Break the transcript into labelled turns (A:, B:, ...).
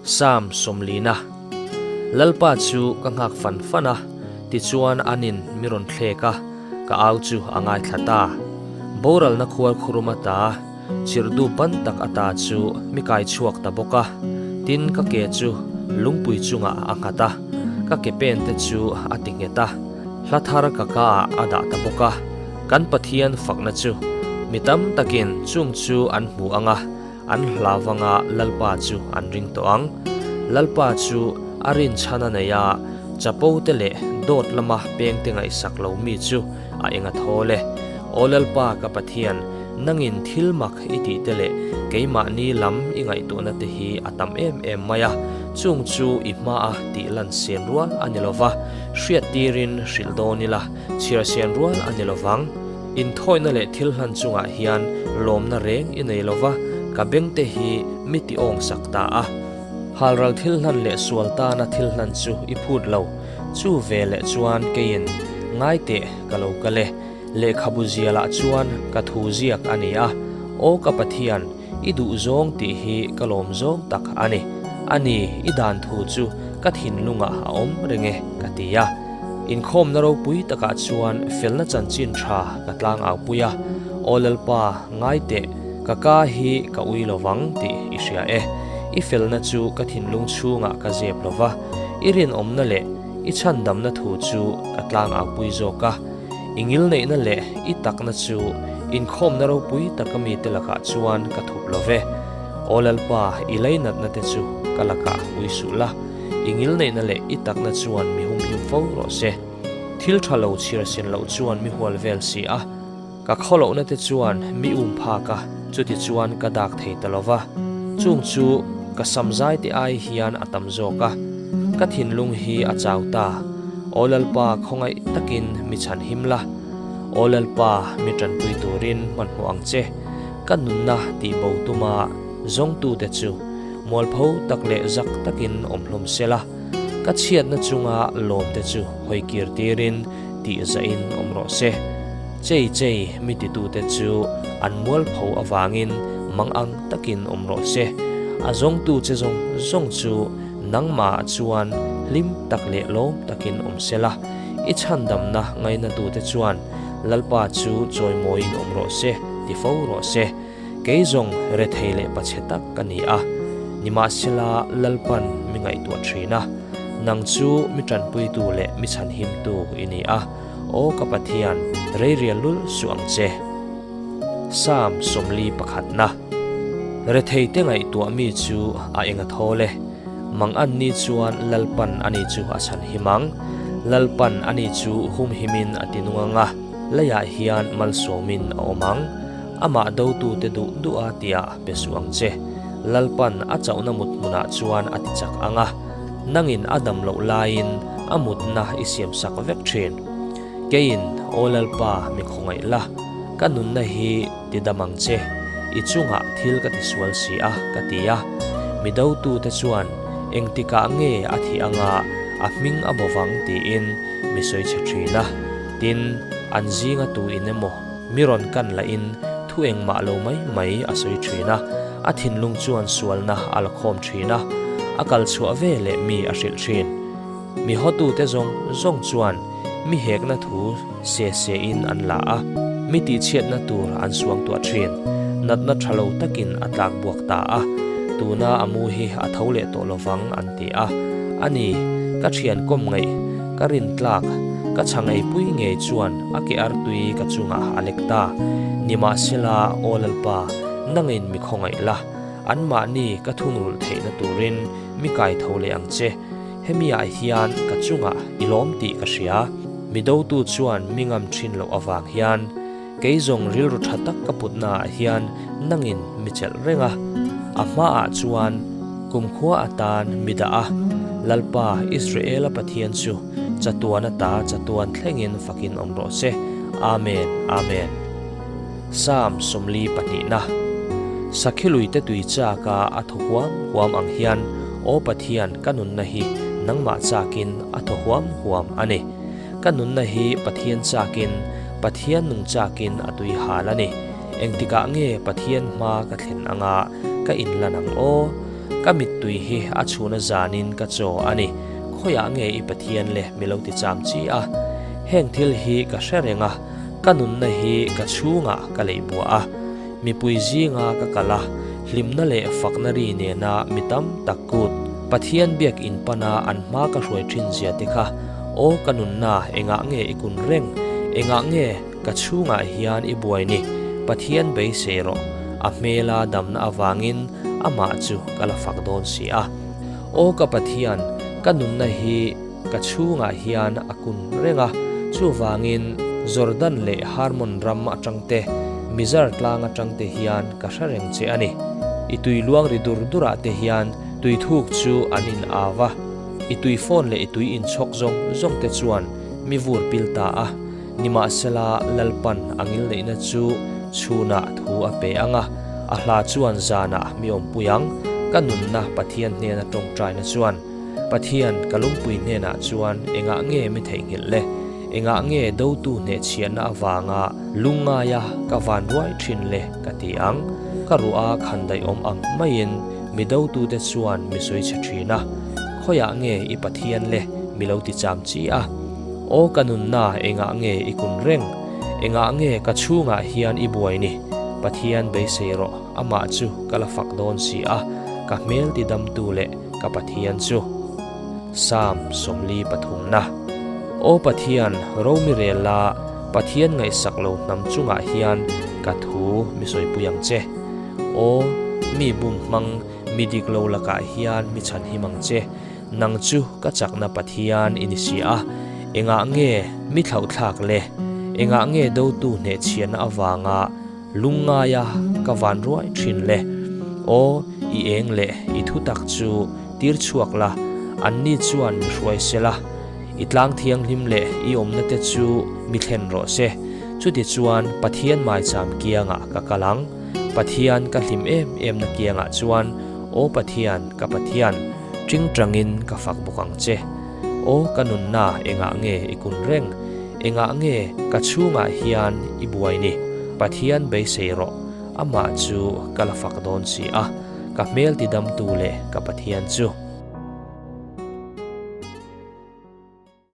A: Psalm sawmlina Lalpa chu ka nghak fan fan a, tichuan anin mi rawn thlek a, ka au chu a ngaithla ta. Boralna khual khurum ata, chirhdu pan tak ata chu mi kai chhuak ta bawk a, tin ka ke chu lungpui chungah a nghat a, ka ke pen te chu a ti nghet a, hla thar ka ka ah a dah ta bawk a, kan Pathian fakna chu mi tam takin chung chu an hmu ang a, An hla vanga Lalpa chu an ring tawh ang. Lalpa chu a rinchhan a nei a, chapo te leh dawt lama pengte ngaihsak lo mi chu a eng a thawl e. Aw Lalpa ka Pathian, nangin thil mak i tih te leh keimahni lam i ngaihtuahna te hi a tam em em mai a, chung chu i hmaa tih lan sen rual a ni lo va, hriattirin hrilh dawn ila chhiar sen rual a ni lo vang. Inthawihna leh thil hlan chungah hian lawmna reng i nei lo va, ka bengte hi mi ti awng sak ta a. Halral thil hlan leh sual tana thil hlan chu i phut lo. Chu ve leh chuan keiin, Ngai teh, ka lo kal e. Lehkhabu zialah chuan ka thu ziak a ni a. Aw ka Pathian, i duh zawng tih hi ka lawm zawng tak a ni. A ni, i dan thu chu ka thinlungah a awm reng e, ka ti a. Inkhawmna ropui takah chuan felna chanchin tha ka tlang au pui a, Aw Lalpa, ngai teh, ka ka hi ka ui lo vang tih i hria e. I felna chu ka thinlung chhungah ka zep lo va, i rinawmna leh i chhandamna thu chu ka tlang au pui zawk a. I ngilneihna leh i takna chu inkhawmna ropui taka mite lakah chuan ka thup lo ve. Aw Lalpa, i leinatna te chu ka lakah ui suh la. I ngilneihna leh i takna chuan mi humhim fo rawh se. Thil tha lo chhiar sin loh chuan mi hual vel si a, ka khawlohna te chuan mi um phak a, chuti chuan ka dak thei ta lo va. Chung chu ka sam zai te ai hian a tam zawk a, ka thinlung hi a chau ta. Aw Lalpa khawngaih takin mi chhan him la. Aw Lalpa mi tanpui turin hmanhmawh ang che. Ka nunna tihbo tuma zawngtute chu Mualpho tak leh zak takin awm hlawm se la, ka chhiatna chunga lawmte chu hawi kir tirin tih zahin awm rawh se. Chei chei mi titute chu an mualpho avangin mang ang takin awm rawh se. A zawngtu che zawng zawng chu nangmahah chuan hlim tak leh lawm takin awm se la, i chhandamna ngainatute chuan Lalpa chu chawimawiin awm rawh se ti fo rawh se. Kei zawng rethei leh pachhe tak ka ni a, nimahsela Lalpan mi ngaihtuah thin a, nang chu mi tanpuitu leh mi chhanhimtu i ni a, aw ka Pathian, rei rial lul suh ang che. Psalm 41 na. Rethei te ngaihtuah mi chu a eng a thawl e, mang an ni chuan Lalpan ani chu a chhanhim ang, Lalpan ani chu humhimin a tinung ang a, leiah hian malsawmin a awm ang. Amah dotute duh duh a tia pe suh ang che. Lalpan a chauhna mut hmunah chuan a ti chak ang a, nangin a dam loh laiin a mutna i siam sak vek thin. Keiin, Aw Lalpa, mi khawngaih la, ka nunna hi ti dam ang che, i chungah thil ka ti sual si a, ka ti a. Mi dotute chuan, Engtikah nge a thih anga a hming a bawvang tiin mi sawi chhe thin a. Tin, an zinga tu in emaw Mi rawn kan lahin thu engmah lo mai mai a sawi thin a, a thinlung chuan sualna a la khawm thin a, a kal chhuah ve leh mi a hrilh thin. Mi hawtute zawng zawng chuan mi hekna thu se se in an la a, mi tihchhiatna tur an suangtuah thin. Natna tha lo takin a tlak buak ta a, tuna a mu hi a tho leh tawh lovang an ti a. A ni, ka thian kawm ngaih, ka rin tlak, ka chhang eipui ngei chuan a ke artui ka chungah a lek ta. Nimahsela, Aw Lalpa, nangin mi khawngaih la, anmahni ka thungrulh theihna turin mi kai tho leh ang che. Hemiah hian ka chungah i lawm tih ka hria. Mi dotu chuan mi ngam thin loh avang hian kei zawng rilru tha tak ka putnaah hian nangin mi chelh reng a. A hmaah chuan kumkhua atan mi dah a, Lalpa Israela Pathian chu chatuan ata chatuan thlengin fakin awm rawh se. Amen, Amen. Psalm 42 na. Sakhi luite tui chaka a thaw huam huam ang hian Aw Pathian ka nunna hi nangmah chakin a thaw huam huam a ni. Ka nunna hi Pathian chakin, Pathian nung chakin a tui hal a ni. Engtikah nge Pathian hma ka thlen anga ka inlan ang aw? Ka mittui hi a chhuna zanin ka chaw a ni. Khawiah nge i Pathian le mi lo ti cham chi a? Heng thil hi ka hre reng a, ka nunna hi ka chhungah ka leih buah a. Mipui zinga ka kal a, hlimna leh fakna ri nena mi tam tak kut Pathian biak in pana an hma ka hruai thin zia te kha, Aw ka nunna engah nge i kun reng? Engah nge ka chhungah hian i buai ni? Pathian beisei rawh, a hmela damna avangin amah chu ka la fak dawn si a. Aw ka Pathian, ka nunna hi ka chhungah hian a kun reng a, chuvangin Jordan leh Harmon ram atang te, Mizar tlang atang te hian ka hre reng che a ni. I tui luang ri dur durah te hian tui thuk chu an in au va, i tui fawn leh i tui inchhawk zawng zawng te chuan mi vur pil ta a. Nimahsela, Lalpan a ngilneihna chu chhunah thu a pe ang a, a hla chuan zanah mi awmpui ang, ka nunna Pathian hnena tawngtaina chuan. Pathian, ka lungpui hnenah chuan engah nge mi theihnghilh le? Engah nge dotu hnehchhiahna avanga lungngaia ka van ruai thin le? ka ti ang. Ka ruah a khandaih awm ang maiin mi dotute chuan mi sawi chhe thin a, Khawiah nge i Pathian le? mi lo ti cham chi a. Aw ka nunna engah nge i kun reng? Engah nge ka chhungah hian i buai ni? Pathian beisei rawh, amah chu ka la fak dawn si a, ka hmel tidamtu leh ka Pathian chu. Psalm 43 na. Aw Pathian, Romi rel la, Pathian ngaihsak lo hnam chungah hian ka thu mi sawipui ang che. Aw, mi bum hmang, mi dik lo lakah hian mi chhanhim ang che. Nang chu ka chakna Pathian i ni si a, engah nge mi thlauhthlak le? Engah nge dotu hnehchhiahna avanga lungngaia ka van ruai thin le? Aw, i eng leh i thutak chu tir chhuak la, anni chuan mi hruai se la, i tlang thianghlim leh i awmna te chu mi thlen rawh se. Chutichuan Pathian maicham kiangah ka kal ang, Pathian ka hlim em emna kiangah chuan, Aw Pathian, ka Pathian, Ṭingṭangin ka fak bawk ang che. Aw ka nunna engah nge i kun reng? Engah nge ka chhungah hian i buai ni? Pathian beisei rawh, amah chu ka la fak dawn si a, ka hmel tidamtu leh ka Pathian chu.